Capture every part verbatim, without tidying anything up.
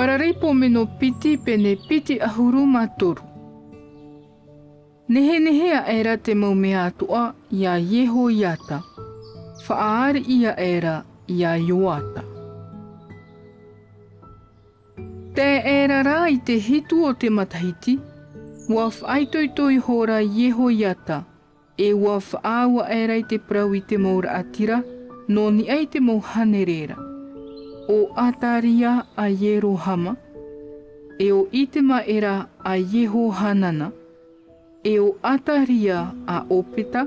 Raripō meno piti pene piti ʻahuru mā toru. Nehenehe aʻera te mau mea atoʻa iā Iehoiata, faʻaariʻi aʻera iā Ioata. Tae aʻera rā i te hitu o te matahiti, ʻua faʻaitoito ihora Iehoiata, e ʻua faʻaau aʻera i te parau i te mau raʻatira, nō niʻa i te mau hānere ra. ʻO Ataria a Ierohama, e ʻo Itemaera a Iehohanana, e ʻo Ataria a Opeta,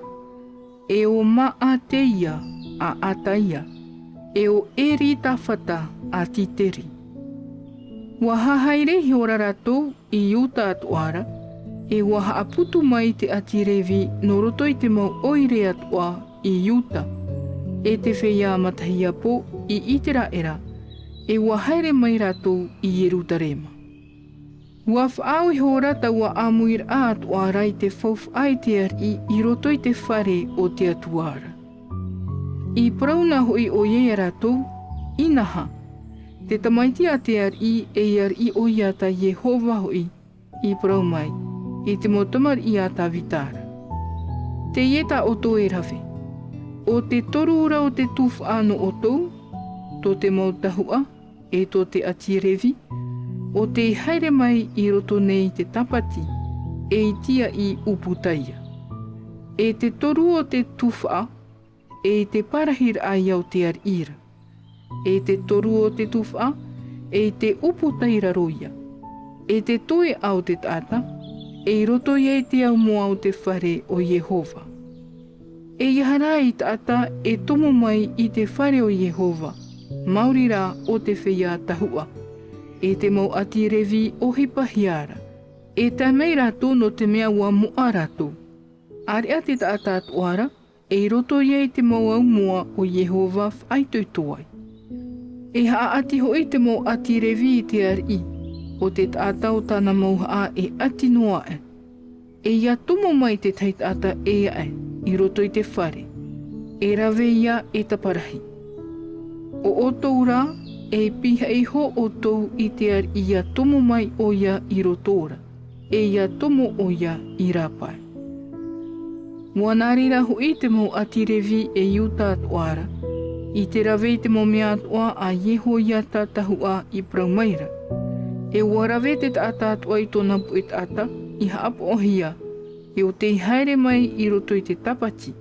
e ʻo Maateia a Ataia, e ʻo Eritafata a Titeri. ʻUa hahaere ihora rātou i Iuta atoʻa ra, e ʻua haʻaputu mai te ʻāti Revi nō roto i te mau ʻoire atoʻa i Iuta, e te feiā matahiapo i Iteraera, e ʻua haere mai rātou i Ierutarema. ʻUa faʻaau ihora taua ʻāmuiraʻa atoʻa ra i te faufaʻa i te ariʻi i roto i te fare o te Atua ra. I parau na hoʻi ʻoia iā rātou, inaha, te tamaiti a te ariʻi, e ariʻi ʻoia tā Iehova hoʻi i parau mai, i te mau tamariʻi a Tavita ra. Teie tā ʻoutou e rave. ʻO te toru ra o te tufaʻa nō ʻoutou, tō te mau tahuʻa, e tō te ʻāti Revi, ʻo tei haere mai i roto nei i te tāpati, e i tiaʻi ʻūputa ia. E te toru o te tufaʻa, e i te parahiraʻa ia o te ariʻi ra. E te toru o te tufaʻa, e i te ʻūputa i raro ia. E te toeʻa o te taʻata, e i roto ia i te aumoa o te fare o Iehova. E ʻeiaha rā taʻata e tomo mai i te fare o Iehova, maori rā ʻo te feiā tahuʻa, e te mau ʻāti Revi ʻohipahia ra, e tae mai rātou nō te mea ʻua moʻa rātou. ʻĀreʻa te taʻata atoʻa ra, e i roto ia i te mau aumoa ʻo Iehova faʻaitoito ai. E haʻaʻati hoʻi te mau ʻāti Revi i te ariʻi, ʻo te taʻata ʻo tāna mau haʻa e ʻati noa aʻe. E ʻia tomo mai te tahi taʻata ʻē aʻe i roto i te fare, e rave ia e taparahi. ʻO ʻoutou rā, e pīhaʻi iho ʻoutou i te ariʻi ʻia tomo mai ʻoia i roto ra, e ʻia tomo ʻoia i rāpae. ʻUa nā reira hoʻi te mau ʻāti Revi e Iuta atoʻa ra, i te rave i te mau mea atoʻa a Iehoiata tahuʻa i parau mai ra. E ʻua rave te taʻata atoʻa i tōna puʻe taʻata i haʻapaʻohia, e ʻo tei haere mai i roto i te tāpati,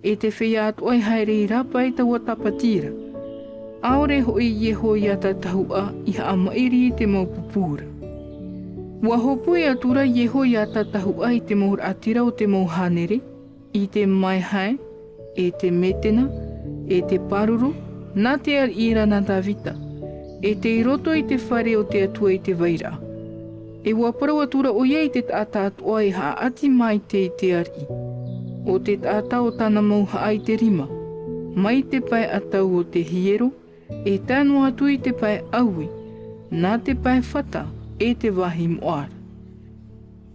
e te feiā atoʻa i haere i rāpae i taua tāpati ra. ʻAore hoʻi Iehoiata tahuʻa i haʻamaʻiri i te mau pūpū ra. ʻUa hōpoi atura Iehoiata tahuʻa i te mau raʻatira o te mau hānere, i te maehae, e te metena, e te paruru, nā te ariʻi ra nā Tavita, e tei roto i te fare o te Atua i te vairaʻa. E ʻua parau atura ʻoia i te taʻata atoʻa e haʻaʻati maitaʻi i te ariʻi, ʻo te taʻata ʻo tāna mau haʻa i te rima, mai te pae ʻatau o te hiero, e tae noa atu i te pae ʻaui, nā te pae fata, e te vāhi moʻa ra.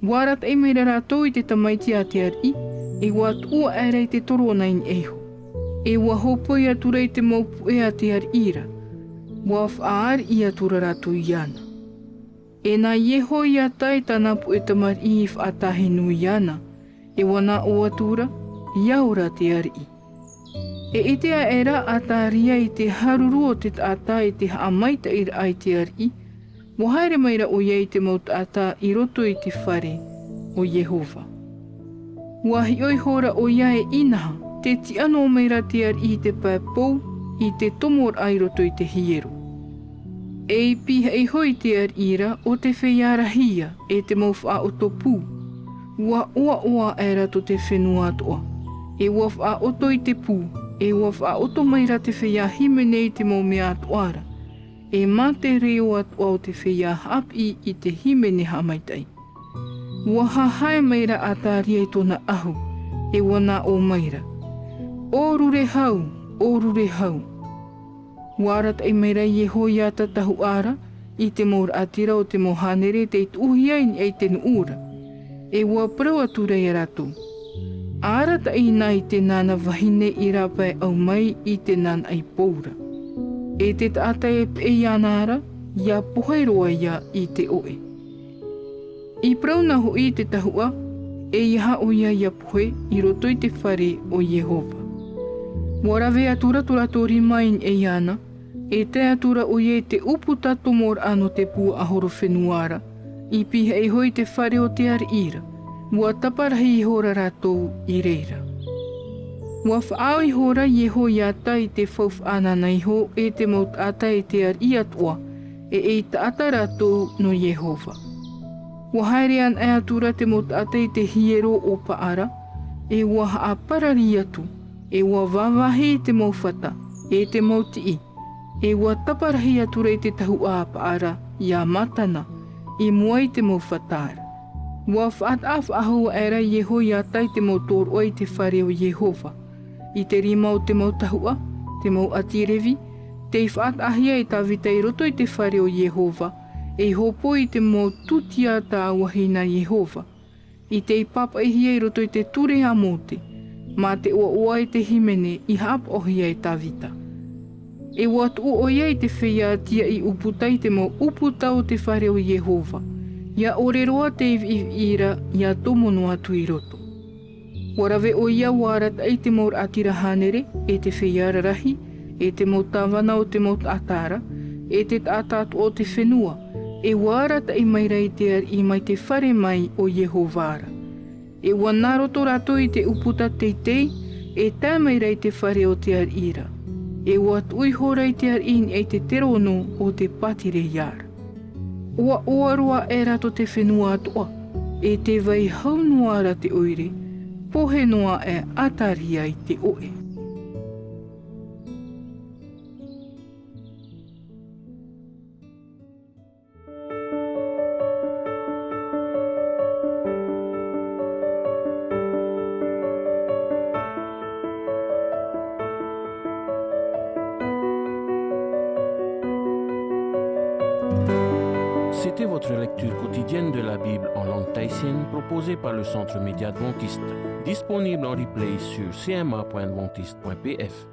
ʻUa arataʻi maira rātou i te tamaiti a te ariʻi, e ʻua tuʻu aʻera i te toro nā niʻa iho. E ʻua hōpoi atura i te mau puʻe a te ariʻi ra, ʻua faʻaariʻi atura rātou iāna. E nā Iehoiata e tāna puʻe tamariʻi i faʻatahi nui iāna, e ʻua nā ʻō atura, ʻIa ora te ariʻi. E ʻite aʻera Ataria i te haruru o te taʻata e te haʻamaitaʻiraʻa i te ariʻi, ʻua haere maira ʻoia i te mau taʻata i roto i te fare o Iehova. ʻUa hiʻo ihora ʻoia e inaha, tē tiʻa noa maira te ariʻi i te pae pou, i te tomoraʻa i roto i te hiero. E i pīhaʻi iho i te ariʻi ra ʻo te feiā rahi ia, e te mau faʻaʻoto pū. ʻUa ʻoaʻoa aʻera tō te fenua atoʻa, e ʻua faʻaʻoto i te pū, e ʻua faʻaʻoto maira te feiā hīmene i te mau mea atoʻa ra, e mā te reo atoʻa o te feiā haʻapiʻi i te hīmene haʻamaitaʻi. ʻUa hahae maira Ataria i tōna ʻahu, e ʻua nā ʻō maira, ʻO rure hau, ʻo rure hau. ʻUa arataʻi maira Iehoiata tahuʻa ra, i te mau raʻatira o te mau hānere tei tuʻuhia i niʻa i te nuʻu ra. E ʻua parau atura iā rātou, Arataʻi na i te nāna vahine i rāpae ʻau mai i te nānaʻi pou ra. E te taʻata e peʻe iāna ra, ʻia pohe roa ia i te ʻoʻe. I parau na hoʻi te tahuʻa, ʻeiaha ʻoia ʻia pohe i roto i te fare o Iehova. ʻUa rave atura tō rātou rima i niʻa iāna, e tae atura ʻoia i te ʻūputa tomoraʻa nō te puaʻahorofenua ra, i pihaʻi iho i te fare o te ariʻi ra, ʻua taparahi ihora rātou i reira. ʻUa faʻaau ihora Iehoiata i te faufaʻa nāna iho e te mau taʻata e te ariʻi atoʻa, e ʻei taʻata rātou nō Iehova. ʻUa haere anaʻe atura te mau taʻata i te hiero o Paara, e ʻua haʻaparari atu, e ʻua vāvāhi i te mau fata, e te mau tiʻi, e ʻua taparahi atura i te tahuʻa a Paara, ia Matana, i mua i te mau fata ra. ʻUa faʻataʻa faʻahou aʻera Iehoiata i te mau tōroʻa i te fare o Iehova, i te rima o te mau tahuʻa, te mau ʻāti Revi, tei faʻataʻahia e Tavita i roto i te fare o Iehova, ei hōpoi i te mau tūtia tāuahi nā Iehova, i tei pāpaʻihia i roto i te ture a Mōte, mā te ʻoaʻoa e te hīmene i haʻapaʻohia e Tavita. E ʻua tuʻu ʻoia i te feiā tiaʻi ʻūputa i te mau ʻūputa o te fare o Iehova, ʻia ʻore roa tei viʻiviʻi ra ʻia tomo noa atu i roto. ʻUa rave ʻoia ʻua arataʻi te mau raʻatira hānere, e te feiā rarahi, e te mau tāvana o te mau taʻata ra, e te taʻata atoʻa o te fenua, e ʻua arataʻi maira i te ariʻi mai te fare mai o Iehova ra. E ʻua nā roto rātou i te ʻūputa teitei, e tae maira i te fare o te ariʻi ra. E ʻua tuʻu ihora i te ariʻi i niʻa i te terono o te pātireia ra. ʻUa ʻoaʻoa roa aʻera tō te fenua atoʻa, e tē vai hau noa ra te ʻoire, pohe noa aʻe Ataria i te ʻoʻe. C'était votre lecture quotidienne de la Bible en langue tahitienne proposée par le Centre Média Adventiste, disponible en replay sur C M A point adventiste point P F.